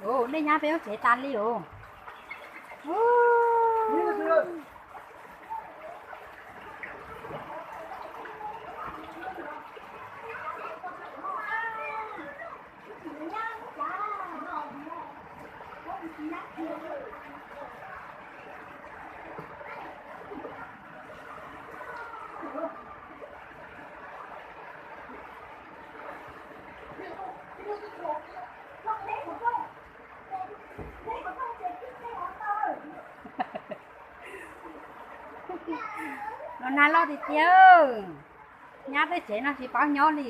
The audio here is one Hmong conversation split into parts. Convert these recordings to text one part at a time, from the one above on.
Ua, nej nyab peb lub tsev tas li os. Los nag loj tiag tiag, nyab peb tsev no tsis paub nyob li.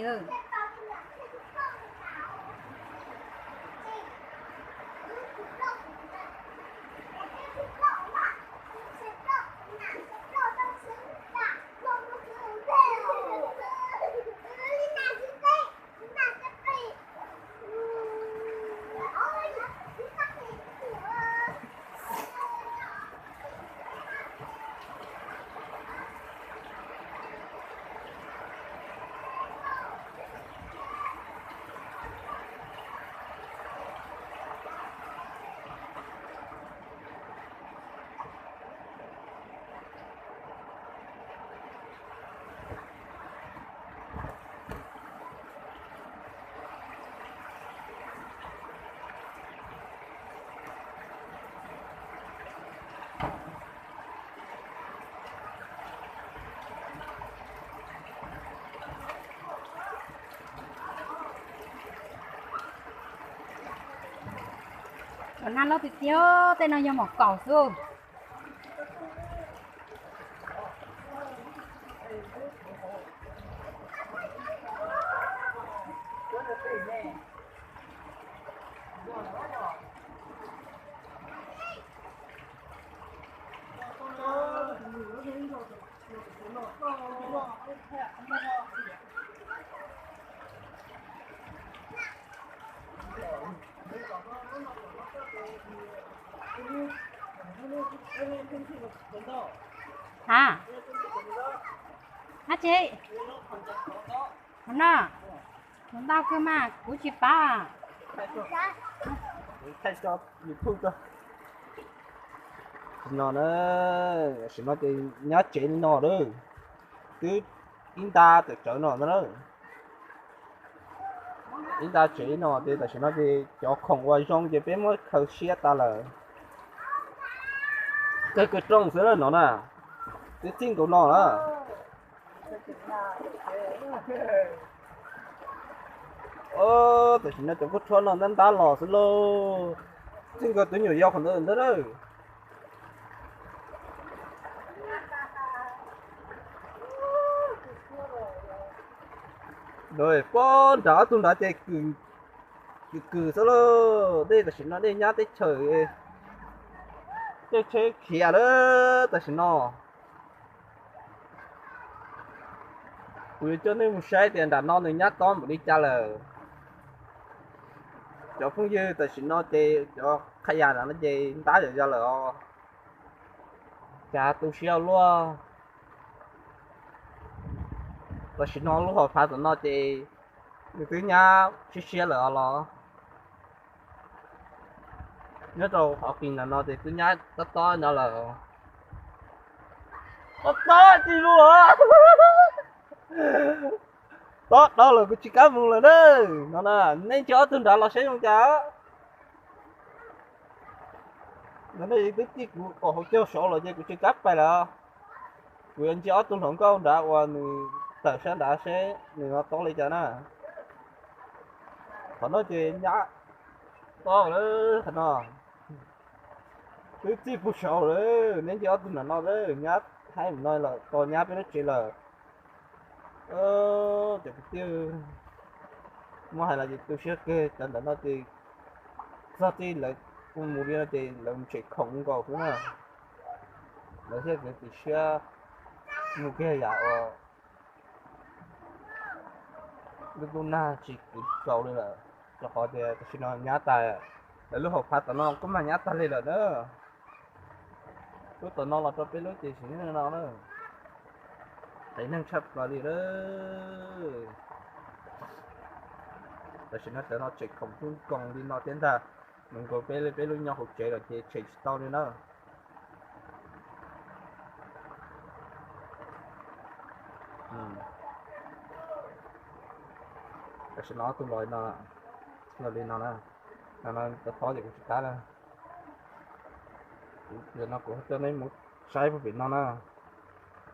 Los nag loj tiag tiag, tej no yog mom kaum xwb. Ha, dab tsi? Qhov no, qhov ntau kawg mas kuv tsis paub. Thaij tso YouTube tso. Tam sim no na, tam sim no ces nyab tsev li no lawm, twb ib nta tawm tsawv no ntag na. Ib nta tsev li no ces tam sim no ces cov khoom uas zoo ces peb muab khaws siab tas lawm. Kawg kawg rooj xwb na no na, twb txij nkaus no na. Tam sim no cov kub rhuab no ntab ntab los xwb lauj. Txij nkaus tus nyuam yaus qhov ntawd ntag na. Pob nrad ob tug nrad ces kws kws xwb lauj. Dej tam sim no dej nyab teb chaws, tej tsheb khiav lawm tam sim no. Kuv yuav coj nej mus saib tias nram no nws nyab tob npaum li cas lawm. Cov phooj ywg, tam sim no ces cov qhov yam nram no ces ntab yam yog lawm os. Cas tu siab luaj. Tam sim no lub hauv phav tom no ces nws twb nyab siab siab lawm os los. Nyob rau qhov qis nram no ces twb nyab tob tob no lawm. Tob tob tsis mus. Tob tob lawm kuv tsis kam mus lawm na. No na, neb ntsia ob tug nrad los saib zoo cas. No nej twb txij kuv qhov hauv caug saud los ces kuv tsis kam pais lawm. Kuv yuav ntsia ob tug hluas nkauj nrad uas nws tawm sab nrad seb nws ho tob li cas na. Qhov no ces nyab tob lawm qhov no. Twb txij pug saud lawm, neb ntsia ob tug nram no lawm, nyab haib no lawm, tos nyab peb lub tsev lawm. Cov kwv tij, muab hais los ces tu siab kawg, cov ntawm no ces txog txij lawv mus li no ces lawv tshem khoom nkaus xwb na. Lawv thiaj txiav txim siab mus kiag yam uas lub ntuj nag tsis kwv tsaus li lawm, rau qhov tias tam sim no nyab tas, lawv lub hauv phav tom no kuj mag nyab tag li lawm na. Lub tom no los rau peb lub ces sim neej no na, qias neeg tshaj plaws li lawm. Tam sim no cov no tshem khoom coob nkoos li no thiab ntag. Nws nkaus peb, peb lub nyob hauv tsev lawm ces tshem tsis tau li na. Tam sim no tus los no, los li no na, no no tau pov ces kuv tsis qab na. Yog no kuv coj nej mus saib puag pem no na.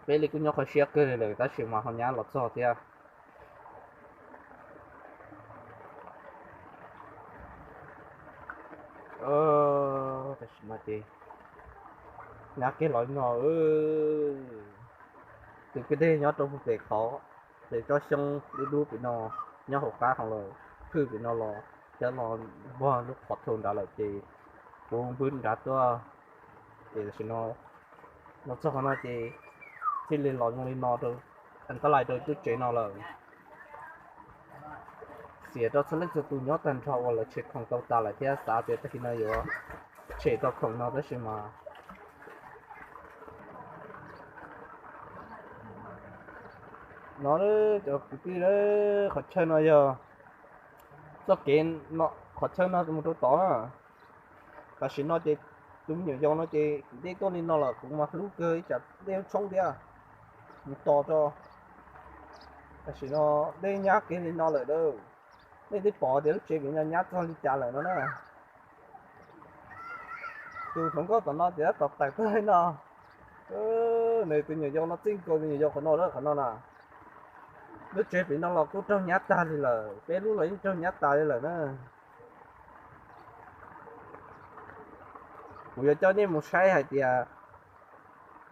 Peb li kuj nyob qhov siab kawg li lawm tab sis mas ho nyab los txog thiab. Tam sim no ces nyab kiag los no, tus kwj deg nyob rau puag pem qhov, ces tsob xyoob dub dub pem no, nyob hauv qab hauv lawm, phwj pem no los, cab los npog lub qhov thau nrad lawm ces kuv npwb nrad tuaj. Ces tam sim no los txog qhov no ces thiaj li los zoo li no rau, tab lais rau lub tsev no lawm. Xiam rau txhua leej txhua tus nyob tag nrho uas lawv tshem khoom tau tas lawm thiab xav tias tag kis no yuav tshem tau khoom no tab sis mas no, cov kwv tij, qhov chaw no yog txoj kev, qhov chaw no mus rau tod na. Tam sim no ces tus me nyuam yaus no ces kuv dej tuaj li no lawm kuv mas hlub kawg ib tsam dej tshoob thiab mus tos tso. Tam sim no dej nyab kiag li no lawm a. Nej twb pom tias lub tsev pem no nyab txog li cas lawm no na. Tus hluas nkauj tom no ces tab tom tawm tuaj li no. Nws tus nyuam yaus no txij nkaus tus nyuam yaus qhov no lawm qhov no na. Lub tsev pem no los kuj raug nyab tag li lawm, peb lub los yeej raug nyab tas li lawm na. Kuv yuav coj nej mus saib hais tias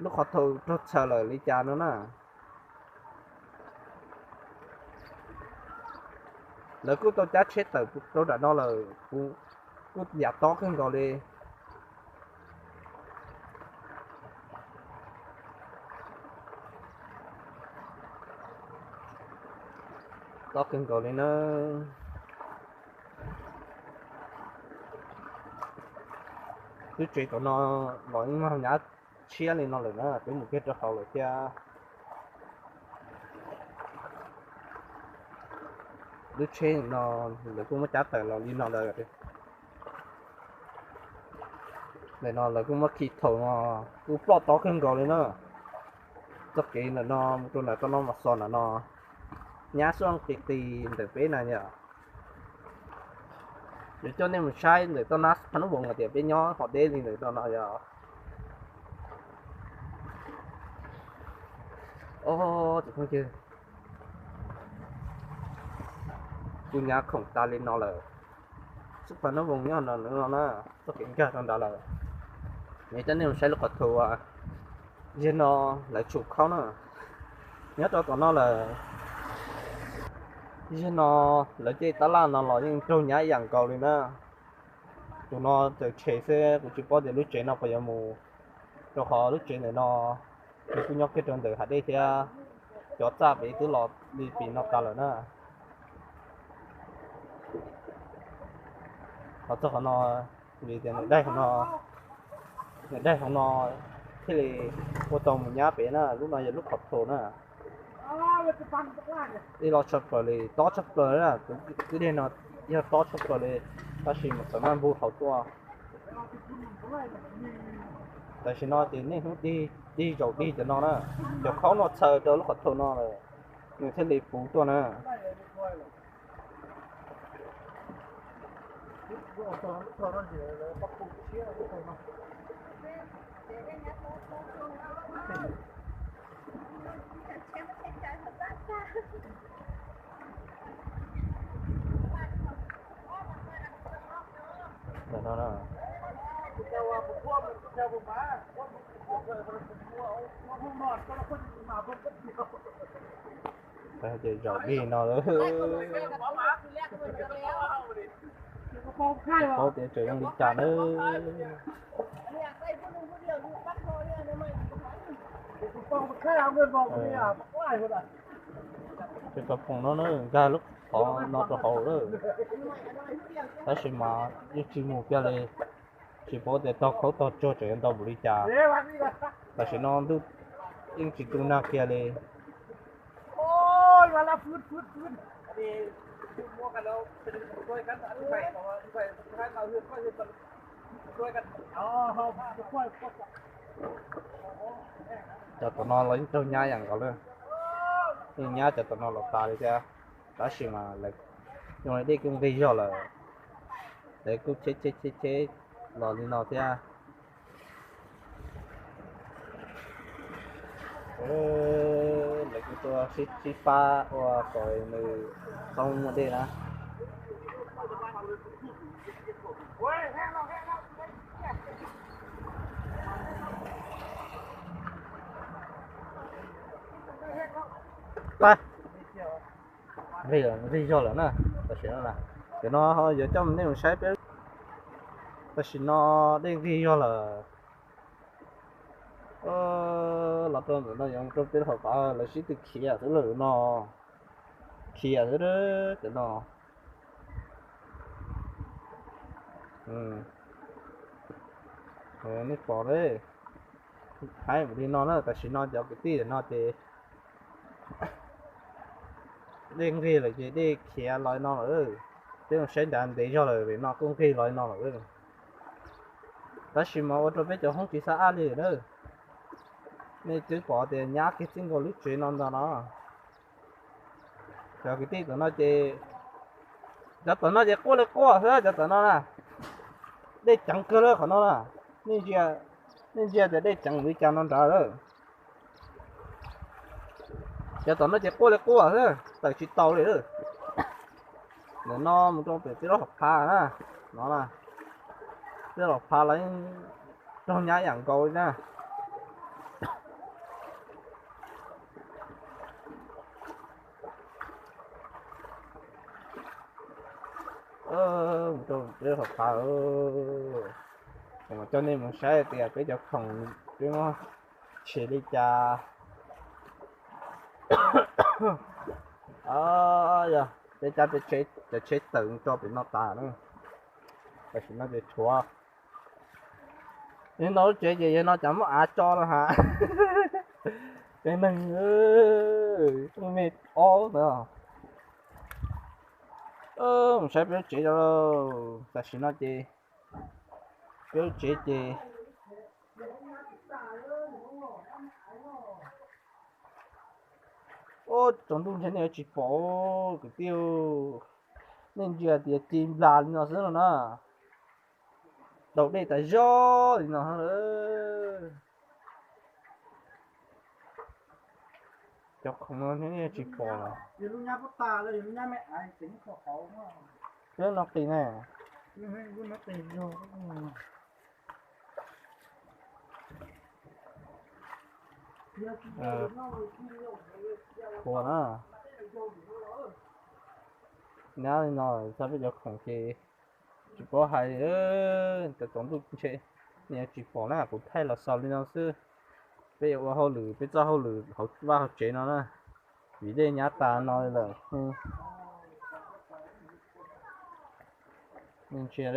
lub qhov thau raug txhaws lawm li cas no na. Lawv kuj tau cab tsheb tawm rau nram no lawm, kuv kuj yam tob kawg nkaus li. Tob kawg nkaus li na. Lub tsev tom no los yeej mag nyab tshiab li no lawm na, twb mus kiag rau hauv lawm thiab. Lub tsheb no lawv kuj muab cab tawm los li no lawm. Ntawm no lawv kuj muab khi thaum no kuj ploj tob kawg nkaus li na. Txoj kev ntawm no mus rau ntawm toj no mas xos ntawm no nyab xub qis qis ntawm peb na yom. Yuav coj nej mus saib ntawm toj nab phab nub voos hais tias peb nyob ho deb li ntawm toj no yom. Tus phooj ywg, kuj nyab khoom tas li no lawm. Xub phab nub voos nyob no na, txoj kev nkag rau nrad lawm. Nws coj nej mus saib lub qhov thau, yog no lawv tshum khaub na. Nyob rau tom no lawm, yog no lawv tej tab laj no los yeej raug nyab ib yam nkaus li na. Tus no txawm tshem xwb kuv tsis paub tias lub tsev no puas yuav mus, rau qhov lub tsev ntawm no nws kuj nyob kiag rau ntawm hav dej thiab, cov txaj pem twb los li pem no tas lawm na. Los txog qhov no, vim tias nws daig qhov no, nws daig qhov no thiaj li ua tau mus nyab pem na. Lub no yog lub qhov thau na. Ib los tshaj plaws li, tob tshaj plaws na, tus kwj deg no yog tob tshaj plaws li, tab sis mas txawm maj npug hauv tuaj. Tam sim no ces niaj hnub dig, dig zaum dig cov no na, cov khaub no txhaws rau lub qhov thau no lawm, nws thiaj li puv tuaj na. Ntawm no na, ces zaum dig no lawm. Tsis paub tias tseem zoo li cas nawb. Ces tau phoom no na, nkag lub qhov no rau hauv lawm, tab sis mas yeej tsis mus kiag li. Tsis paub tias tog khaub tog tsuag tseem yuav ntau npaum li cas. Tam sim no ntuj yeej tsis tu nag kiag li. Cov tom no los yeej raug nyab yam nkaus li, yeej nyab cov tom no los tas li thiab. Tab sis mas lawv zoo li dej kuj nqig zog lawm, lawv kuj cheb cheb cheb cheb los li no thiab. Lawv kuj tuaj sib fab ua kom nws txhob muaj dej na. Nqig zog lawm na. Tam sim no na, cov no yuav coj nej mus saib peb. Tam sim no dej nqig zog lawm. Los rau ntawm no yuav mus rau peb hauv qab lawv sib tw khiav xwb lawm no. Khiav xwb cov no. Nej pom li, haib mus li no na. Tam sim no cov kwv tij no ces dej nqig lawm ces dej khiav los li no lawm. Peb mus saib nrad ntev zog lawm, no kuj nqig los li no lawm. Tab sis mas ua rau peb cov hoob tsis xab ab li na. Nej twb pom tias nyab kiag txij nkaus lub tsev no ntag no. Cov kwv tij tom no ces, cov tom no ces quaj li quaj xwb cov tom no na. Dej ceev kawg lawm qhov no na. Nej ntsia tias dej ceev li cas no nrad lawm. Cov tom no ces quaj li quaj xwb, tawm tsis tau li lawm. Ntawm no mus rau pem peb lub hauv phav na, no na, peb lub hauv phav los yeej raug nyab yam nkaus li na. Mus rau peb lub hauv phav, kuv mam coj nej mus saib tias peb cov khoom peb muab tshem li cas. Yog peb cab peb tsheb, cov tsheb tawm tso pem no tas na. Tam sim no ces tshuav yog no lub tsev ces yog no cas muab av tso no ha. Peb neeg me ob ntawd. Mus saib peb lub tsev, tam sim no ces peb lub tsev ces tsaus ntuj ntshe nej yuav tsis pom kwv tij, nej ntsia tias ci nplas li no xwb no na. Daus dej tas zog li no. Cov khoom no nej tsis pom los. Peb no qis ne. Qhuas na. Nyab li no xav peb cov khoom ces tsis paub hais li, cov tsaus ntuj ntshe nej yuav tsis pom na, kuv thaij los xaus li no xwb. Peb yuav ua hauj lwm, peb txoj hauj lwm hauv vaj hauv tsev no na, vim dej nyab tas no lawm. Nej ntsia,